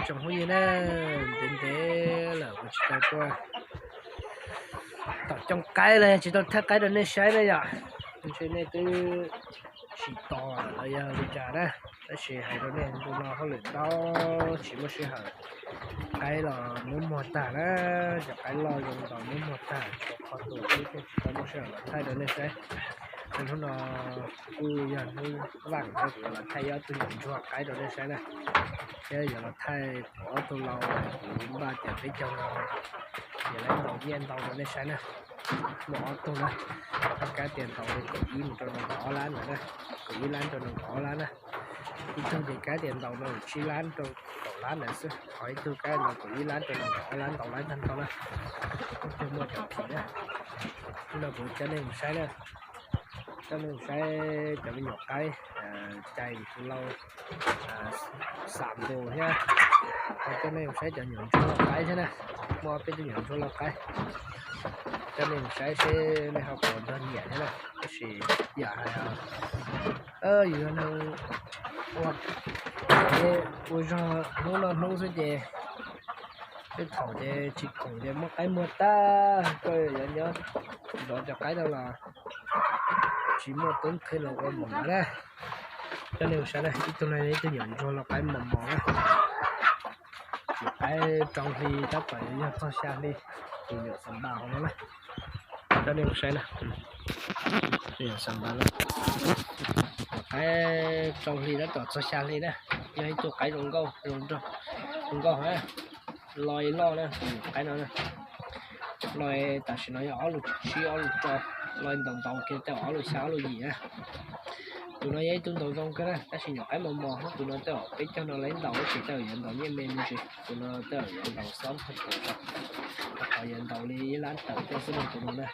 Tsoom phooj ywg na, ntev ntev lawm kuv tsis tau tuaj tom cooj qaib los yog tsis tau thaij qaib rau nej saib na yom. Ntshe nej twb tsis tos lawm los yog li cas na, tab sis hais rau nej ntu no hauj lwm ntau tsis muaj sij hawm. Qaib los muab muag tag na, cov qaib loj zoo nkaus muab muag tag, tsis tau qhov tus xwb thiaj tsis tau muaj sij hawm los thaij rau nej saib. Hnub no kuj yog hnub vam na, kuv yuav los thaij ib ob tug nyuam ntsuag qaib rau nej saib na, thiab yuav los thaij ob tug lau kuv npaj tias peb caug no yuav los ntaus nyiaj ntau rau nej saib na. Muaj ob tug na, kab tias ntaus li kaum ib mus rau nees nkaum ob lab ntawd na, kaum ib lab rau nees nkaum ob lab na. Ib tug ces kab tias ntaus no tsib lab rau kaum lab ntawd xwb, ho ib tug kab ntaus kaum ib lab rau nees nkaum ob lab ntau lab tag nrho na. Ib tug muaj cov phim na. Hnub no kuv coj nej mus saib na, coj nej mus saib cov me nyuam qaib cais tus lau xam ntus thiab, ho coj nej mus saib cov nyuam ntsuag lau qaib thiab na. Muaj peb tug nyuam ntsuag lau qaib, coj nej mus saib seb nej ho puas nrog nyiam thiab na. Tab sis yam hais yus yog neeg ua, ua zog hnub noj hnub xwb ces tej thaum ces tsis khoom ces muab qaib muag tag, koj yuav nyob zov cov qaib no los tsis muaj tub qhe los ua mos mos na. Coj nej mus saib na, ib tug no yog ib tug nyuam ntsuag lau qaib mos mos na. Nyuam qaib rau hli tab tom yog txog xya hli, tus nyuam xam npas hauv no na. Coj nej mus saib na, nyuam xam npas na. Nyuam qaib rau hli tab tom txog xya hli na, yog ib tug qaib zoo nkauj, zoo nkauj heev. Loj loj na, tus nyuam qaib no na. Loj tam sim no yog ob lus tsib ob lus rau, loj ntau ntau kiag tej zaum ob lus xya ob lus yim na. Tus no yog ib tug ntaus zoo kawg na, tab sis nyuam qaib mos mos, tus no tej zaum peb caug no lawv ntaus, tab sis tej zaum yuav ntaus nyiaj me me ntsis, tus no tej zaum yuav ntaus xob tag tawm rau, rau qhov yuav ntaus li ib lab tawm tej xwb no tus no na,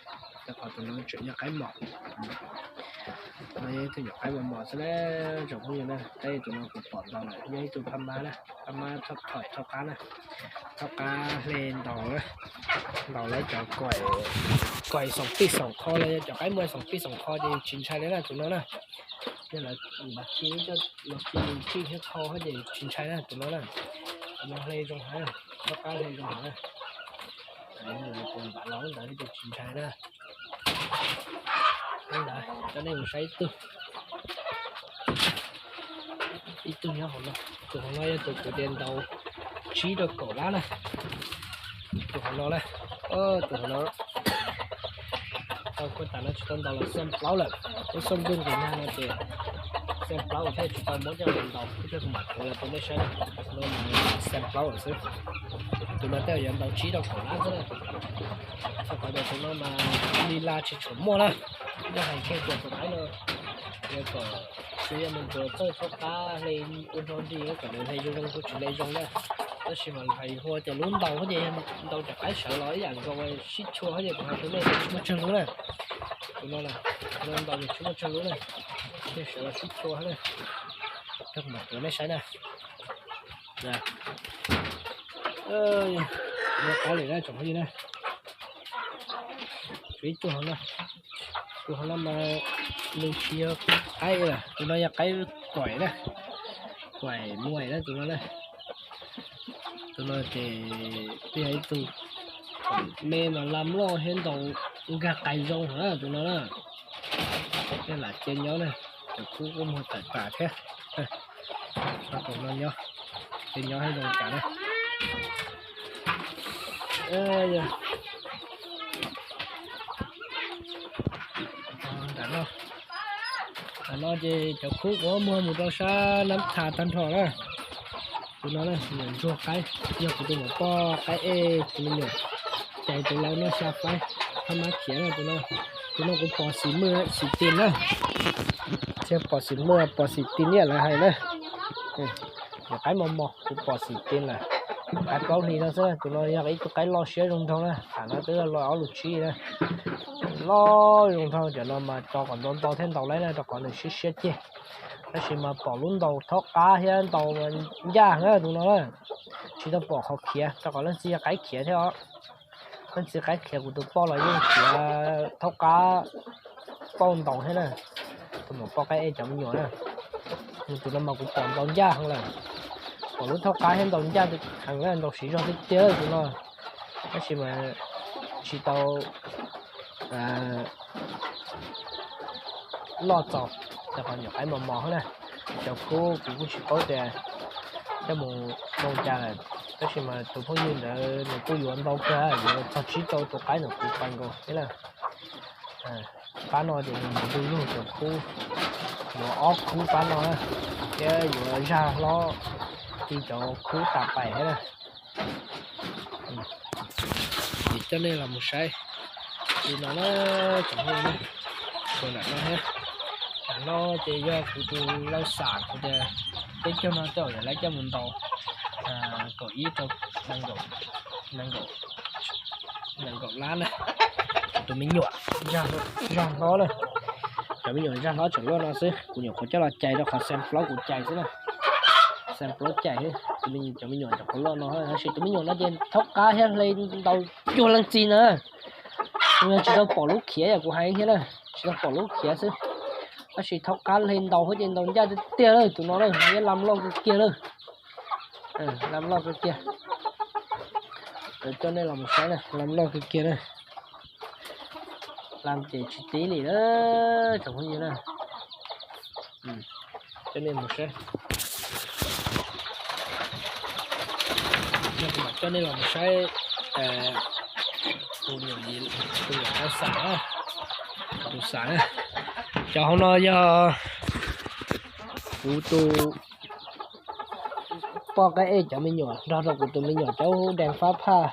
rau qhov tus no tseem yog qaib mos. No yog ib tug nyuam qaib mos mos xwb na, tsoom phooj ywg na, tab sis tus no kuv pom ntaus lawm, yog ib tug phab mab na, phab mab thoj thoim thoj qab na, thoj qab hle ntaus, ntaus lawv cov kaim xoom pij xoom qho los yog cov qaib muag xoom pij xoom qho ces tsis ntshai li na tus no na. Yog lawv npam khi coj los khi tsij thiab qho ces tsis ntshai na tus no na. Tus no hle zoo heev, thoj qab hle zoo heev na. Tus npam los ntawd ces tsis ntshai na. Ntawd coj nej mus saib ib tug, ib tug nyob hauv no. Tus hauv no yog tus kuv tias ntaus tsib rau kaum lab na. Tus hauv no na, tus hauv no tau kuj tas no tsis tau ntaus los xeem plaub lawm. Lub xeem ntuj nqis nag no ces xeem plaub thiaj tsis tau muab coj los ntaus, thiab kuv mam tuav los rau nej saib na. No mas xeem plaub lawm xwb. Tus no tej zaum yuav ntaus tsib rau kaum lab xwb na. Txog qhov tias tus no mas li laj tsis tshua muaj na. Yog hais kiag tias tus qaib no yog kom, yog nws tsuas txawj thoj qab hle ua nrog nrig kom nws hle zoo zoo kuj tsis hle zoo na. Tab sis mas hais hua tias lub ntaus ces ntaus cov qaib sawv los ib yam nkaus sib tshua ces kuv hais rau nej tsis muaj tsawg lub na. Tus no, tus no ntaus ces tsis muaj tsawg lub na, thiaj sawv los sib tshua na. Rau kuv mam tuav nej saib na. Muaj qaib lawm na tsoom phooj ywg na. Tshuav ib tug hauv no, tus hauv no mas nws tsis yog qaib, tus no yog qaib kuaim na, kuaim muaim na tus no na. Tus no ces twb yog ib tug me mas lam loj thiab ntaus nkag qais zoo heev na tus no na. Tej lam cia nyob na, cov kub kuj muag tawm tas thiab. Tus no nyob, cia nyob thiab zoo cas na. Ntawm no, ntawm no ces cov kub kuv muag mus rau sab Nab Thas tag nrho na. Tus no na, nyuam ntsuag qaib, yog kuv tus maum poj qaib ej tus me nyuam, ces tus lau noj xya faib, thaj mab khiav na tus no. Tus no kuv pom xim muaj xim tis na, thiab pom xim muaj pom xim tis ib yam lawv hais na. Nyuam qaib mos mos kuv pom xim tis lawm. Qaib plaub hlis no xwb, tus no yog ib tug qaib loj siab zoo nraug na, tham no twb loj ob lus tsib na. Loj zoo nraug, cov no mas tso kom ntau ntau thiab ntaus laib na rau qhov nws siab siab ceg. Tab sis mas pom lub ntaus thaub qab thiab ntaus ncaj heev tus no na. Tsis tau pom qhov khiav rau qhov leej txiv qaib khiav thiab os. Leej txiv qaib khiav kuv tus poj los yeej khiav thaub qab pauj ntaus thiab na. Tus maum poj qaib ej cov me nyuam na. Tus no mas kuv pom ntaus ncaj heev lawm. Pom lub thaub qab thiab ntau ncaj heev, ntau siv zog tiag tiag tus no. Tab sis mas tsis tau loj txaus, rau qhov nyuam qaib mos mos na. Cov khub kuv kuj tsis paub tias coj mus zoo cas lawm, tab sis mas tus phooj ywg ntawd nws kuj yuav ntau kawg, yuav txog tsib rau tus qaib ntawm kuv pais nkaus thiab na. Pab no ces nws mus du lug cov khub, yuav ob khub pab no na, thiab yuav zaj hlob ti cov khub tas pais thiab na. Ces coj nej los mus saib li no na, tsoom phooj ywg, tus nram no thiab. Nram no ces yog kuv tus lau xam kuv tias peb caug no tej zaum yuav lawv coj mus ntaus kaum ib rau nees nkaum, nees nkaum lab na. Tus me nyuam zaj hlob na, cov me nyuam zaj hlob tseem luaj no xwb, kuv nyuam qhuav coj los cais rau qhov xeem plaub kuv cais xwb na. Xeem plaub cais xwb, cov me nyuam tseem qhuav luaj no, tab sis tus me nyuam no ces thaub qab thiab hle ntau cuag leej txiv na. Kuv tsis tau pom lub khiav yom, kuv hais thiab na, tsis tau pom lub khiav xwb, tab sis thaub qab hle ntau thiab ces ntau ncaj tiag tiag lawm tus no na, yeej lam loj kawg kiag lawm. Lam loj kawg kiag. Coj nej los mus saib na, lam loj kawg kiag na. Lam ces tsis tib li na, tsoom phooj ywg na. Coj nej mus saib. Coj nej los mus saib tus nyuam, tus nyuam lau xam, tus xam na. Cov hauv no yog kuv tus poj qaib ej cov me nyuam nrog rau kuv tus me nyuam caub dees fab phaj,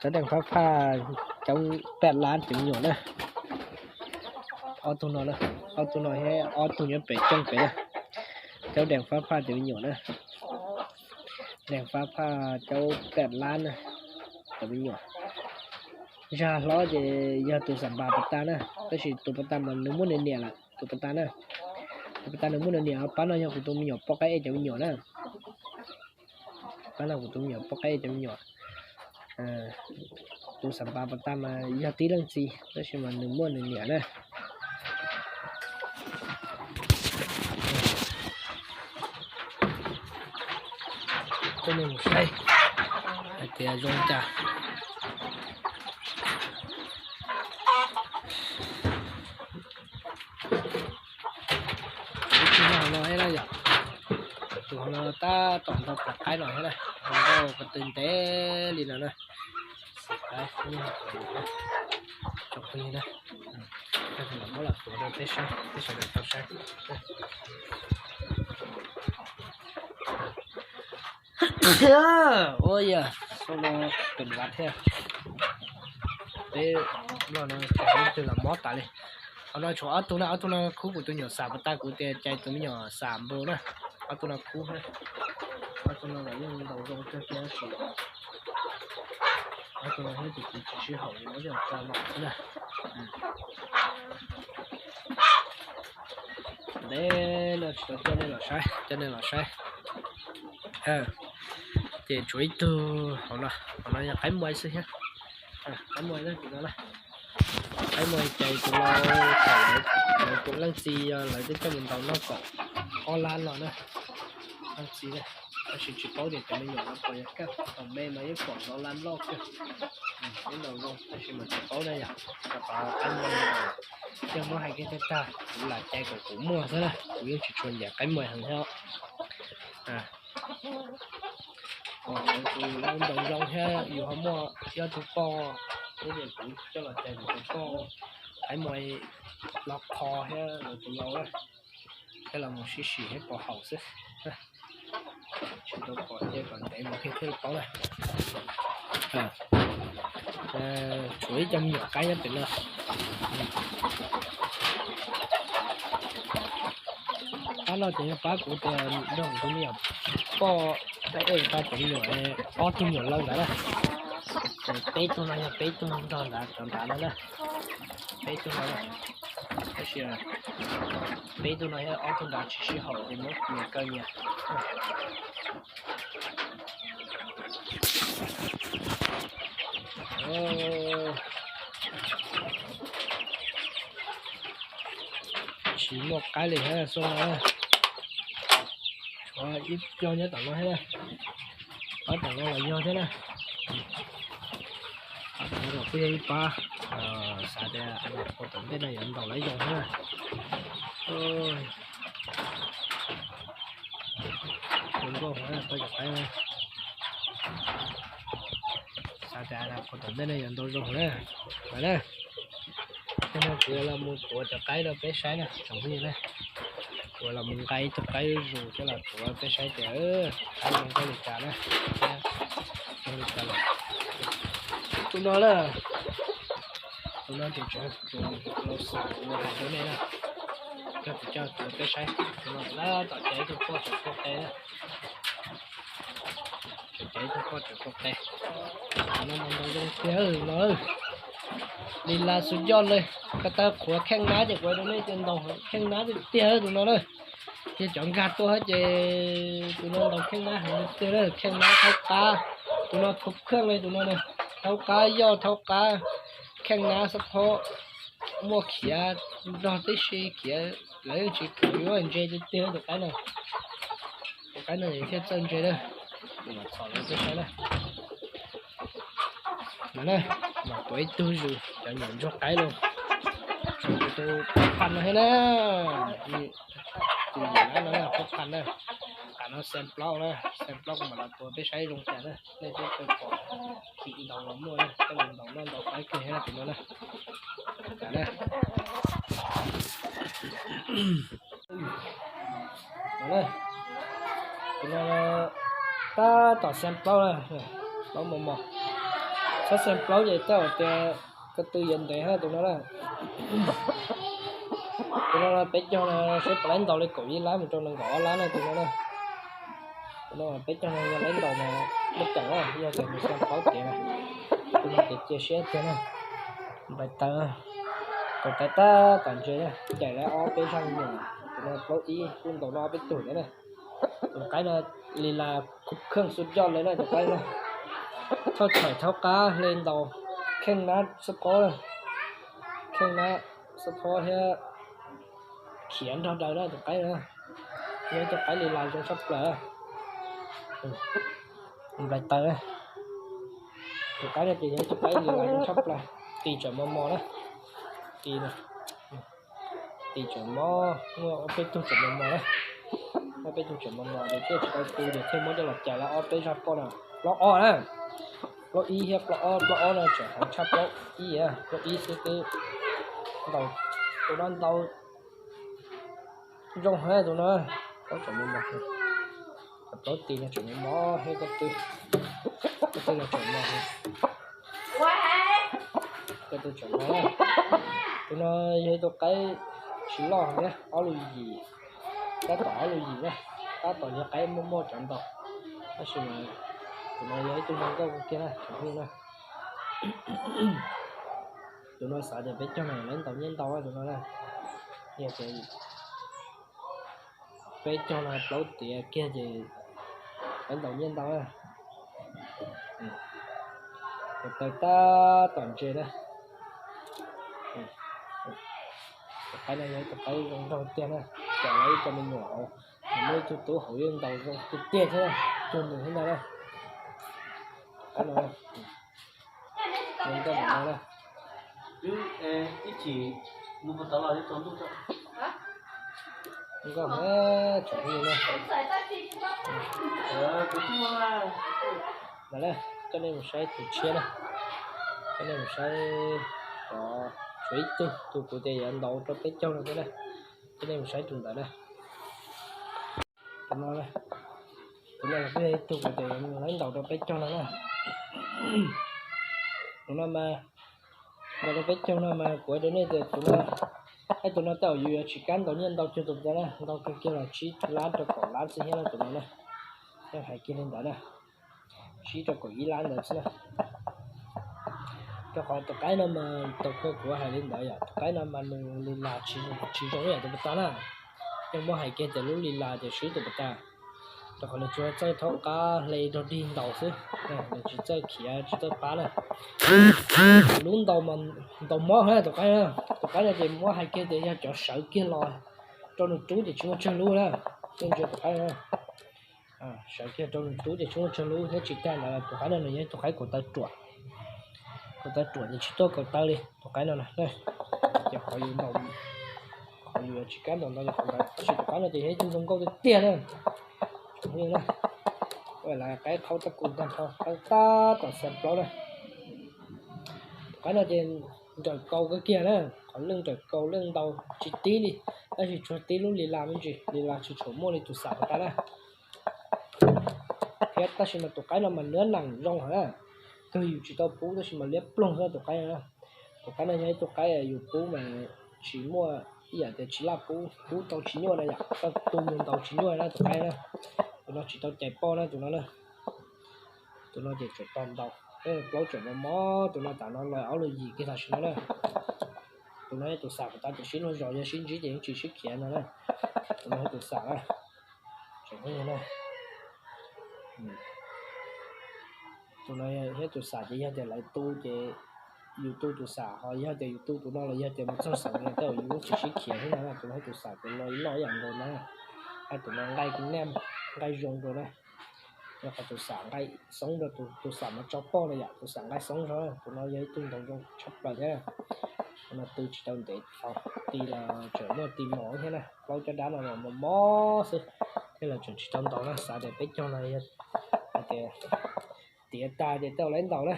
caub dees fab phaj caub paj lab cov me nyuam na. Ob tug no, ob tug no thiab ob tug nyob pem cooj pem na, caub dees fab phaj cov me nyuam na. Dees fab phaj caub paj lab na, cov me nyuam. Zaj hlob ces yog tus xam npas pas tas na, tab sis tus pas tas mas nws muaj nws niam lawm, tus pas tas na. Tus pas tas nws muaj nws niam, pab no yog kuv tus me nyuam poj qaib ej cov me nyuam na. Pab no kuv tus me nyuam poj qaib ej cov me nyuam. Tus xam npas pas tas mas yog tib leej txiv tab sis mas nws muaj nws niam na. Coj nej mus saib hais tias zoo cas. Tus no yog, tus no tab tom nrog plas qaib no thiab na, nrog ko tw ntev li no na. Tsoom phooj ywg na, muab los tuav rau peb saib, peb sawv daws tau saib. Ua yog xyoo no pem vaj thiab, peb no ib tug los mob tas li. Qhov no tshuav ob tug na, ob tug no khub kuv tus nyuam xam pas tas kuv tias cais tus me nyuam xam npau na. Ob tug no khub na, ob tug no los yeej ntaus zoo kawg kiag tab sis ob tug no thiab tus kuv tsis sib haum li, muab coj los tso mam xwb na. Ntev no tsis tau coj nej los saib, coj nej los saib. Ces tshuav ib tug hauv no, hauv no yog qaib muai xwb thiab. Qaib muai no, qaib muai cais tus lau thaum lawv tus leej txiv yog lawv twb coj mus ntaus noj kaum ob lab los na. Leej txiv na, tab sis tsis paub tias cov me nyuam no puas yog kaj, thaum me mas yeej pom ntaus lab loj kawg, yeej ntaus zoo tab sis mas tsis paub na yom. Rau qhov qaib muai no yeej muab hais kiag tag tag, kuv lam cais kom kuv muaj xwb na, kuv yeej tsis tshua nyiam qaib muai heev thiab. Pom tus lau ntaus zoo thiab yus ho muaj ob tug poj, ib tias kuv coj los cais kuv tus poj qaib muai los kho thiab lawv tus lau thiab los mus sib sim thiab pov haum xwb. Tsis tau pom ces kom ntev mus thiaj thiaj paub na. Tshuav ib co me nyuam qaib nyob pem no. Pab no ces yog pab kuv tias nrog kuv tus me nyuam poj qaib ej pab cov me nyuam, ob tug me nyuam lau ntawd na. Peb tug no yog peb tug nrog ntawd cov nrad no na. Peb tug no, tab sis peb tug no thiab ob tug nrad tsis sib haum ces muab nyias kaw nyias. Tsis muaj qaib li thiab xyoo no. Ib co nyob tom no thiab na, pab tom no los yog thiab na. Pab tom no los kuj yog ib pab, xav tias qhuav tom ntej no yuav ntaus lawv zoo thiab na. Zoo nkauj heev pab cov qaib na. Xav tias qhuav tom ntej no yuav ntaus zoo na. Lawm na, kuv los mus tuav cov qaib rau peb saib na tsoom phooj ywg na. Kuv los mus nqa ib tug qaib zuj zus thiab los tuav peb saib tias qaib zoo nkauj li cas na. Zoo li cas lawm. Tus no na, tus no ces tseem tus laus xav kuv hais rau nej na. Coj kuv coj tuav peb saib, tus no tab tom cev ib tug poj tseem poj qe na. Tseem cev ib tug poj tseem poj qe. Tus no mas ntaus zoo tiag no. Li las xus yoj li, ko taw qhuav kheej nab ces kuv rau nej tias ntaus kheej nab tiag tiag tus no na. Ces cov nkag tuaj ces tus no ntaus kheej nab heev tiag, kheej nab thaub qab. Tus no khub kheej li tus no na, thaub qab yoj thaub qab, kheej nab xab phob, muaj khiav nrog tib si khiav, lawv yeej tsis khiav yuav ntse tiag tiag tus qaib no. Tus qaib no thiaj txawj ntse na. Kuv mam txhom rau peb saib na. No na, mam tuav ib tug zus cov nyuam ntsuag qaib los. Tus pab phaj no thiab na. Tus nyuam lab no pab phaj na. Qab no xees plaub na, xees plaub kuv mam los tuav peb saib zoo cas na. Nej twb pom khi ntaus los muaj na, tej ntaus noj ntaus qaib kawg thiab tus no na. Tam na, tus no tab tom xees plaub na, plaub mos mos. Txhob xees plaub ces tej zaum tias ko tw yuav ntev thiab tus no na. Tus no peb caug no saib puas laib ntaus li kaum ib lab mus rau nees nkaum ob lab na tus no na. Tus no peb caug no yog laib ntaus mas muaj ceem na, yog tias nws xees plaub tiav na. Tus no ces cia siab tiag na. Nplais taws, kaum taws tab tom ntse na, caim lawv ob peb zaj me nyuam. Tus no plaub ib kuj ntaus noj ob peb tug thiab na. Tus qaib no li las khub kheej xus yoj li na tus qaib no. Thauj thaim thaub qab hle ntaus, kheej nab xab phob, kheej nab xab phob thiab khiav nrog daws na tus qaib no. Yog ib tug qaib li las zoo tshaj plaws. Nplais taws, tus qaib no ces yog ib tug qaib li las zoo tshaj plaws. Tis tseem mos mos na, tis, tis tseem mob, muaj ob peb tug tseem mos mos na. Ob peb tug tseem mos mos ces thiaj tsis tau tu ces thiaj muab coj los cais lawv ob peb zaj poj na. Plaub ob na, plaub ib thiab plaub ob, plaub ob no tseem heev tshaj plaub ib, plaub ib xwb twb ntaus, tus no ntaus zoo heev tus no. Plaub tseem mos mos, plaub tis no tseem mos mos thiab ko tw, ko tw no tseem mos, ko tw tseem mos. Tus no yog ib tug qaib tsis loj thiab, ob lub yim, tab tom ob lub yim na, tab tom yog qaib muaj muaj cov ntaus, tab sis mas tus no yog ib tug zoo nkauj kiag na tsoom phooj ywg na. Tus no xav tias peb caug no lawv ntaus nyiaj ntau tus no na. Yog tias peb caug no plaub tiav kiag ces lawv ntaus nyiaj ntau na. Tus taw tab tom ntse na. Tus qaib no yog ib tus qaib zoo nraug tiag na, cov lawv ib co me nyuam hauv, muaj ib tug tub hauv yeej ntaus zoo tiag tiag thiab, cuag nws thiab ntag na. Qaib no zoo nkauj no na. Nkauj na, tsoom phooj ywg na. Ntawd na, coj nej mus saib tus tshiab na. Coj nej mus saib, tshuav ib tug, tus kuv tias yuav ntaus rau peb caug no thiab na. Coj nej mus saib tus ntawd na. Tus no, tus no los kuj yog ib tug kuv tias yuav ntaus rau peb caug no na. Tus no mas, ntaus rau peb caug no mas kuv hais rau nej tias tus no, tus no tej zaum yus yuav tsis kam ntaus nyiaj ntau cuag tus ntawd na, ntau kawg kiag los tsib lab rau kaum lab xwb thiab na tus no na. Yeej hais kiag li ntawd na, tsib rau kaum ib lab ntawd xwb na. Rau qhov tus qaib no mas thaum kawg kuv hais li ntawd yom, tus qaib no mas nws li las tsis zoo ib yam tus puas tas na. Yeej muab hais kiag tias lub li las tias swb tus puas tas, rau qhov nws tsuas txawj thaub qab hle rog dig ntaus xwb, nws tsis txawj khiav tsis txawj pab na. Lub ntaus mas ntaus mob heev tus qaib na. Tus qaib no ces muab hais kiag tias yog cov sawv kiag los rau nws rub ces tsis muaj tsawg lub na. Yeej ntsia tus qaib na. Sawv kiag rau nws tub ces tsis muaj tsawg lub thiab tsis tag ntawd. Tus qaib no nws yog ib tug qaib kaum taw ruam, kaum taw ruam ces tsis tuaj kaum taw li tus qaib no na. Ces qhov yus ntaus, qhov yus tsis kam ntaus ntau li qhov ntawd, tab sis tus qaib no ces yog ib tug zoo nkauj tiag tiag na. Ua lawv qaib qhaub tab kus tag nrho, qaib tab tom xees plaub na. Tus qaib no ces nrawm kaus kawg kiag na, qhov leej nrawm kaus leej ntaus tsis tib li, tab sis tsuas tib lub li las me ntsis, li las tsis tshua muaj li tus xam tas na. Thiab tab sis mas tus qaib no mas nws neeg zoo heev na, kawg yus tsis tau pub tab sis mas liab ploog xwb tus qaib no. Tus qaib no yog ib tug qaib yus pub mas tsis muaj ib yam tias tsis laj pub, pub tau tsis nyuaj na yom, koj tu mus ntaus tsis nyuaj na tus qaib na. Tus no tsis tau cais poj na tus no na. Tus no ces tseem tos ntaus, plaub tseem mos mos, tus no tam no los ob lus yim kiag tam sim no na. Tus no yog tus xam tas, tus sib luag zos yog sib ntsib ces yeej tsis sib khiav no na. Tus no yog tus xam na. Tseem na, tus no thiab tus xam ces yog tias lawv tu ces yus tu tus xam, ho yog tias yus tu tus no los yog tias mus txog xeem no tej zaum yus yeej tsis sib khiav thiab no na. Tus no yog tus xam ces los loj ib yam nkaus na. Tus no nqaij, nqaij zoo nkaus na. Yog qhov tus xam nqaij xoob rau, tus xam mas tso poj na yom, tus xam nqaij xoob zog, tus no yog ib tug ntaus zoo tshaj plaws thiab. Tus no tw tsis tau ntev, thaum tw los tseem muaj tis mos thiab na, plaub caj dab no los mos mos xwb, thiab los tseem tsis tau ntaus na. Xav tias peb caug no yog hais tias tiav tas ces tej zaum lawv ntaus na,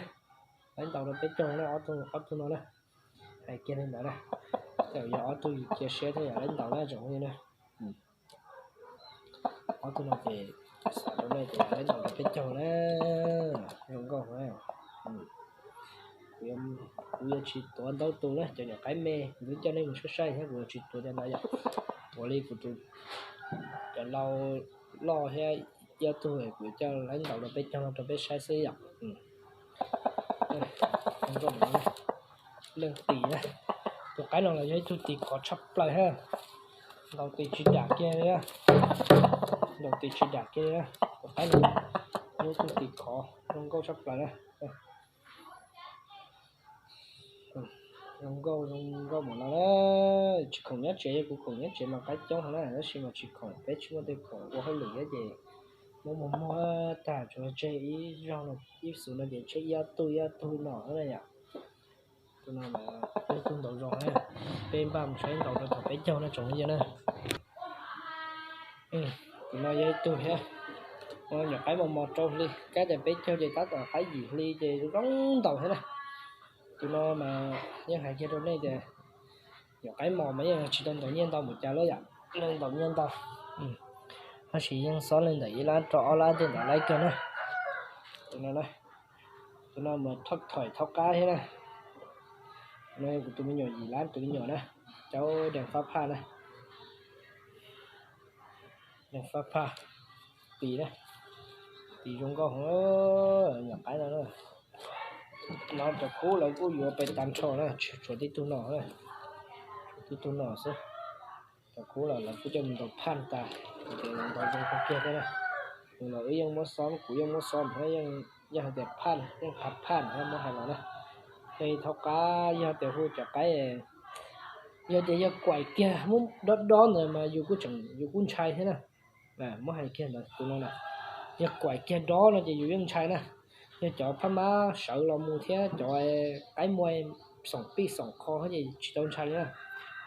lawv ntaus rau peb caug na, ob tug no na. Hais kiag li ntawd na, tej zaum yog ob tug yus cia siab thiab yog lawv ntaus na tsoom phooj ywg na. Ob tug no ces xav rau nej ces lawv ntaus rau peb caug na, zoo nkauj na. Kuv yuav tsis tuav ntau tus na, cov nyuam qaib me kuv twb coj nej mus saib saib thiab kuv yuav tsis tuav cov ntawd yom. Tuav li kuv tus, cov lau loj thiab ib ob tug kuv yuav coj lawv ntaus rau peb caug no rau peb saib xwb yom. Leej tis na, tus qaib no los yog ib tug tis khov tshaj plaws thiab, ntaus tis tsis dam kiag li, ntaus tis tsis dam kiag li. Tus qaib no yog ib tug tis khov zoo nkauj tshaj plaws na. Zoo nkauj, zoo nkauj mus no na. Tsis khoom nyob tsev, yog kuv khoom nyob tsev mas qaib coob heev na, tab sis mas tsis khoom, peb tsis muaj tej khoom ua hauj lwm thiab ces muab muag muag tag tsuas tseg ib zaug no, ib xus no ces tseg ib ob tug ib ob tug no na yom. Tus no mas peb tug ntaus zoo na, peb npaj mus saib ntaus rau thaum peb caug na tsoom phooj ywg na. Tus no yog ib tug thiab, nyuam qaib mos mos rau hli, kab tias peb caug ces tab tom qaib yim hli ces zoo ntaus thiab na. Tus no mas yeej hais kiag rau nej tias nyuam qaib mos mas yeej tsis tau ntaus nyiaj ntau npaum cas lawm yom, leej ntaus nyiaj ntau, tab sis yeej xob leej ntawm ib lab rau ob lab tej ntawd lawm kawg na. Tus no, tus no mas thoj thoim thaub qab thiab na. Tus no yog kuv tus me nyuam yim lab tus me nyuam na, caub dees fab phaj na. Dees fab phaj, tis na, tis zoo nkauj heev, nyuam qaib no na. No cov kub lawv kuj yuav pes tag nrho na, tshuav tib tug no, tshuav tib tug no xwb. Cov kub los lawv kuj coj mus ntaus phaj tas, ces ntaus zoo kawg kiag thiab na. Nws los wb yeej muab xob, kuv yeej muab xob thiab, yog hais tias phaj, yeej phav phaj thiab muab hais los na. Hle thaub qab, yog tias hu cov qaib, yog tias yog kuaim kiag muab dob dob ntawd mas yus kuj tseem, yus kuj ntshai thiab na. Muab hais kiag ntawd tus no na, yog kuaim kiag dob no ces yus yeej ntshai na. Yog cov phab mab sawv los mus thiab cov qaib muaj xoom pij xoom qho ces tsis tau ntshai li na,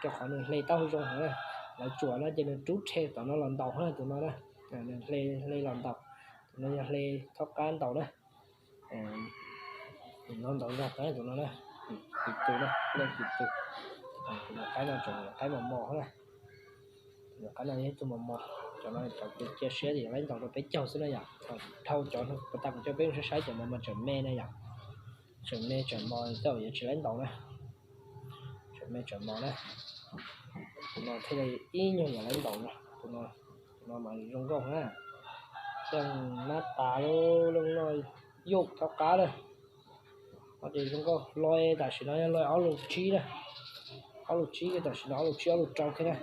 rau qhov nws hle tau zoo heev na. Lawv tsuam no ces nws rub rhe tom no los ntaus na tus no na, nws hle, hle los ntaus. Tus no yog hle thaub qab ntaus na. Tus no ntaus zog tus no na, tus tus na, leej tus tus. Tus nyuam qaib no tseem nyuam qaib mos mos na. Tus nyuam qaib no yog ib tug mos mos, cov no cov kuv cia siab tias yuav lawv ntaus rau peb caug xwb na yom. Dhau cov puas tas kuv coj peb mus saib saib cov no mas tseem me na yom. Tseem me tseem mos tej zaum yuav tsis lawv ntaus na. Tseem me tseem mos na. Tus no thiaj li ib nyuag yam lawv ntaus na. Tus no, tus no mas zoo nkauj na. Leej nab tas lub leej noj yuj thaub qab na. Ho ces zoo nkauj loj tam sim no yog loj ob lus tsib na. Ob lus tsib tam sim no ob lus tsib ob lus rau thiab na.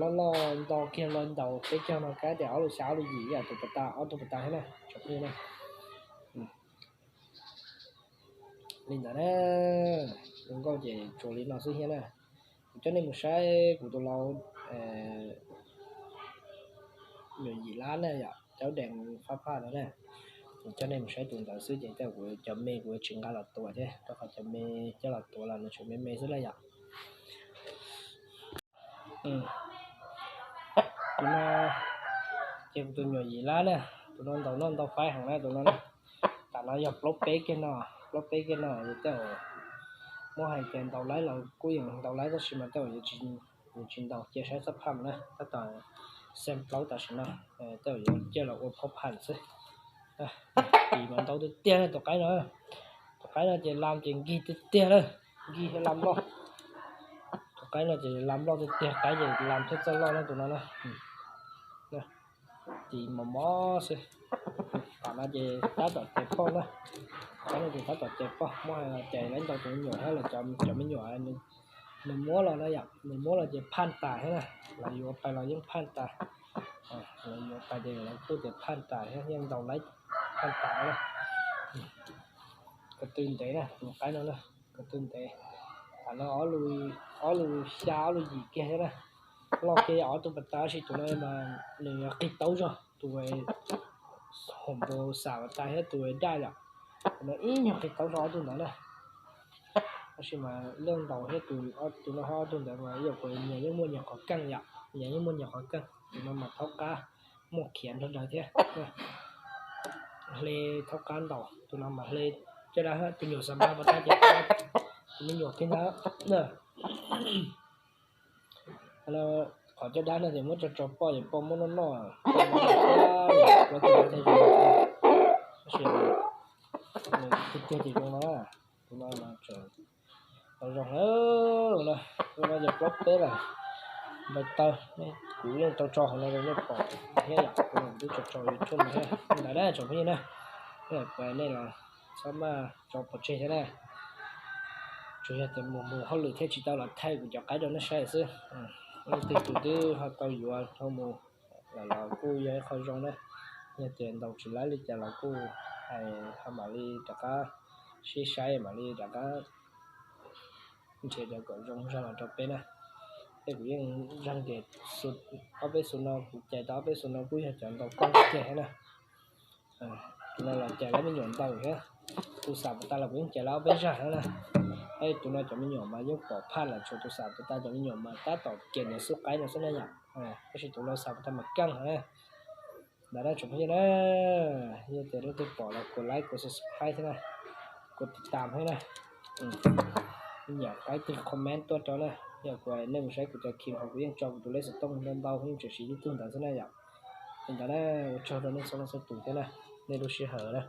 Loj loj nto kiag loj ntaus peb caug no kab tias ob lus xya ob lus yim ib yam tus pas tas ob tug pas tas thiab na tsoom phooj ywg na. Li ntawd na, zoo nkauj ces tsuas li no xwb thiab na. Kuv coj nej mus saib kuv tus lau nyuam yim lab na yom. Cov dees fab phaj no na, kuv coj nej mus saib tus ntawd xwb ces tej zaum kuv cov me kuv yuav tsis nqa los tuav thiab, rau qhov cov me coj los tuav los nws tseem me me xwb na yom. Tus no ces kuv tus nyuam yim lab na, tus no ntaus noj ntau faib heev na tus no na. Tam no yog plaub peb kiag no, plaub peb kiag no tej zaum muab hais tias ntaus laib los kuj yeej ntaus laib tab sis mas tej zaum yuav tsis ntaus, cia saib xab phaj na, tab tom xeem plaub tam sim no, tej zaum yuav cia los ua phab phaj xwb. Tis mas ntau tiag tiag na tus qaib no. Tus qaib no ces lam ces nkig tiag tiag na, nkig thiab lam loj. Tus qaib no ces lam loj tiag tiag, qaib ces lam thiab txawj loj na tus no na. Tis mos mos xwb. Tam no ces tab tom cais poj na, qaib no ces tab tom cais poj, muab hais los cais laib ntau tus me nyuam thiab los cov me nyuam nws muab los na yom, nws muab los ces phaj tas thiab na, lawv yuav pais los yeej phaj tas. Lawv yuav pais ces lawv kuj tias phaj tas thiab, yeej ntaus laib phaj tas na. Ko tw ntev na tus qaib no na, ko tw ntev. Tam no ob lus xya ob lus yim kiag thiab na. Loj kiag ob tug pas tas, tab sis tus no mas nws qis taub zog tus hom npau xam pas tas thiab tus daj yom. Tus no ib nyuag qis taub zog ob tug ntawd na. Tab sis mas leej ntaus thiab tus no hab ob tug ntawd mas yog kuv nyias yeej muaj nyias qhov keej yom, nyias yeej muaj nyias qhov keej. Tus no mas thaub qab muaj khiav nrog daws thiab. Hle thaub qab ntaus, tus no mas hle caj dab, tus nyuam xam npab pas tas ces tus me nyuam kiag ntag. Qhov caj dab no ces muab tso tso poj ces poj muab noj noj, poj muab noj noj, tab sis nws tiag tiag ces zoo no, tus no mas tseem tau zoo na. Tus no ces plaub peb lawm, npau taws, kuv yeej tau tso hauv no rau nej pom thiab yom, kuv twb tso tso YouTube no thiab ntawd na tsoom phooj ywg na. Kuv hais nej los txhob maj tso pov tseg thiab na. Tsuas yog tias mus mus hauj lwm thiaj tsis tau los thaij kuv cov qaib rau nej saib xwb. Leej twg tus twb ho tau yuav dhau mus lawm los kuj yog ib qho zoo na. Yog tias ntaus tsis laib li cas los kuj hais ho mam li rov qab sib saib mam li rov qab nrhiav cov kom zoo zog los rau peb na. Tej kuv yeej zag tias ob peb xus no kuv cais tau ob peb xus no kuj yog cov ntaus koj kiag thiab na. Tus no los cais lawv me nyuam ntau thiab. Tus xam pas tas los kuv yeej cais lawv ob peb zag thiab na. Tus no cov me nyuam mas yeej pom phaj lawm, tshuav tus xam pas tas cov me nyuam mas tab tom kiag niam xub qaib no xwb na yom. Tab sis tus no xam pas tas mas keej heev na. Ntawd na tsoom phooj ywg na, yog tias leej twg pom los kuv like, kuv subscribe thiab na, kuv tiv tam thiab na. Nyiam qaib twg comment tuaj rau na, yog kuv nej mus saib kuv cov khi hauv kuv yeej tso kuv tus lej xov tooj ntau ntau, yeej tseem siv ib tug ntawd xwb na yom. Li ntawd na, ua tsaug rau nej txhua leej txhua tus thiab na, nej lub sij hawm na.